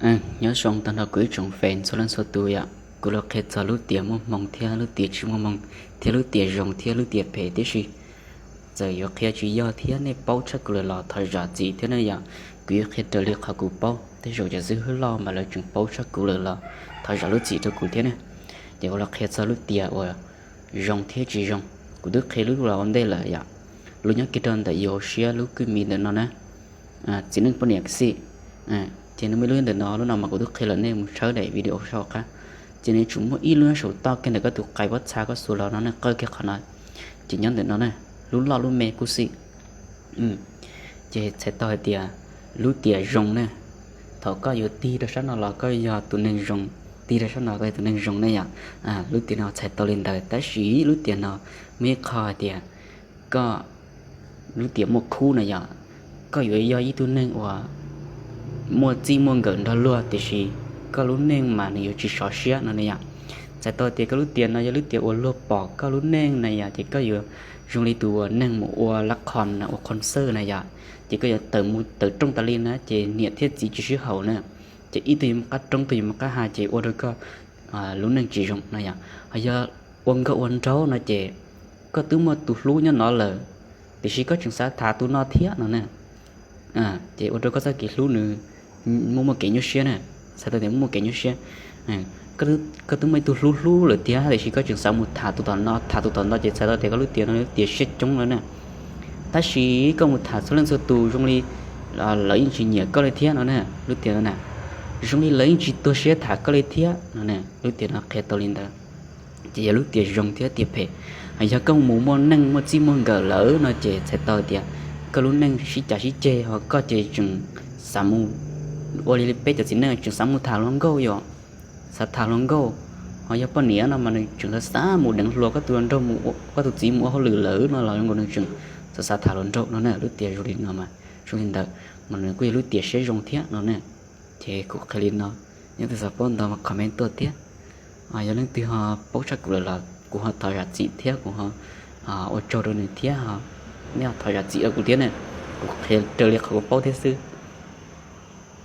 Nyob zoo tag nrho kuv ib tsoom fans txhua leej txhua tus yom. Kuv los qhia txog lub tias muaj hmoo thiab lub tias tsis muaj hmoo, thiab lub tias zoo thiab lub tias phem tib si. Txawm yuav qhia tsis yog thiab nej paub tshaj kuv lawm los thov zam txim thiab ne yom. Kuv yuav qhia raws li qhov kuv paub, tej zaum cov xib hwb loj mas lawv tseem paub tshaj kuv lawm los thov zam lub txim rau kuv thiab ne. Ces kuv los qhia txog lub tias uas zoo thiab tsis zoo. Kuv twb qhia lub los ua ntej lawm yom, lub nyob kiag rau ntawm yus hauv siab lub kwj mi ntawm no na, txiv neej poj niam xij. Ces nws muaj ib lub ntawm no, lub no mas kuv twb qhia lawm, nej mus tshawb daim video saum qab. Ces nws tseem muaj ib lub nyob saum toj kiag ntawm koj tus qais pob txha koj xuas los no ne, qawj kiag qhov no. Ces nyob ntawm no ne, lub loj lub me kuj xij. Ces txhais tau hais tias lub tias zoo ne, thaum koj yuav tig rau sab no los koj yog tus neeg zoo, tig rau sab no koj yog tus neeg zoo ne yom. Lub tias no txhais tau li ntawd, tab sis lub tias no muaj ib qho hais tias koj, lub tias muaj khub no yom, koj yuav yog ib tug neeg uas muaj txij muaj nkawm nrog luag tiam sis koj lub neej mas nws yuav tsis sov siab no ne yom. Txhais tau tias koj lub tias no yog lub tias uas luag pom koj lub neej na yom, ces koj yuav zoo li tus uas neeg mus ua lab qho na, ua qhov xawj na yom, ces koj yuav tawm mus tawm rooj tas li na, ces niam thiab txiv tsis sib haum na, ces ib tug yuav mus qab roob, ib tug yuav mus qab hav, ces ua rau koj lub neej tsis zoo na yom. Ho yog ua nkauj ua nraug no ces koj twb muaj tus hlub nyob no lawm, tiam sis koj tseem xav tham tus no thiab no ne, ces ua rau koj txoj kev hlub nws muaj muaj kev nyuaj siab na. Txhais tau tias muaj muaj kev nyuaj siab. Koj twb muaj ib tug hlub hlub lawm tiag, tiam sis koj tseem xav mus tham tus tom no, tham tus tom no, ces txhais tau tias koj lub tias no lub tias siab coob lawm na. Tab sis koj mus tham txhua leej txhua tus zoo li lawv yeej tsis nyiam koj li thiab no ne, lub tias no na, zoo li lawv yeej tsis tuag siab tham koj li thiab no ne, lub tias no qhia tau li ntawd. Ces yog lub tias zoo thiab tias phem. Yog koj mus muaj neej muaj txij muaj nkawm lawm no ces txhais tau tias koj lub neej sib cav sib ceg, ho koj ces tseem xav mus ua li peb cov txiv neej tseem xav mus tham hluas nkauj yom, xav tham hluas nkauj. Ho yog poj niam no mas nws tseem xav xav mus deev hluas, koj tus hluas nraug, koj tus txiv mus ua hauj lwm lawm no los zoo nkaus nws tseem xav xav tham hluas nraug no na, lub tias zoo li no mas zoo li ntawd, mas nws kuj yog lub tias siab zoo thiab no ne. Ces kuv qhia li no, yog leej twg xav paub ntau mas comment tuaj thiab. Yog leej twg ho paub tshaj kuv lawm los kuv ho thov zam txim thiab, kuv ho ua tsaug rau nws thiab, nej ho thov zam txim rau kuv thiab ne. Kuv qhia raws li qhov kuv paub thiab xwb.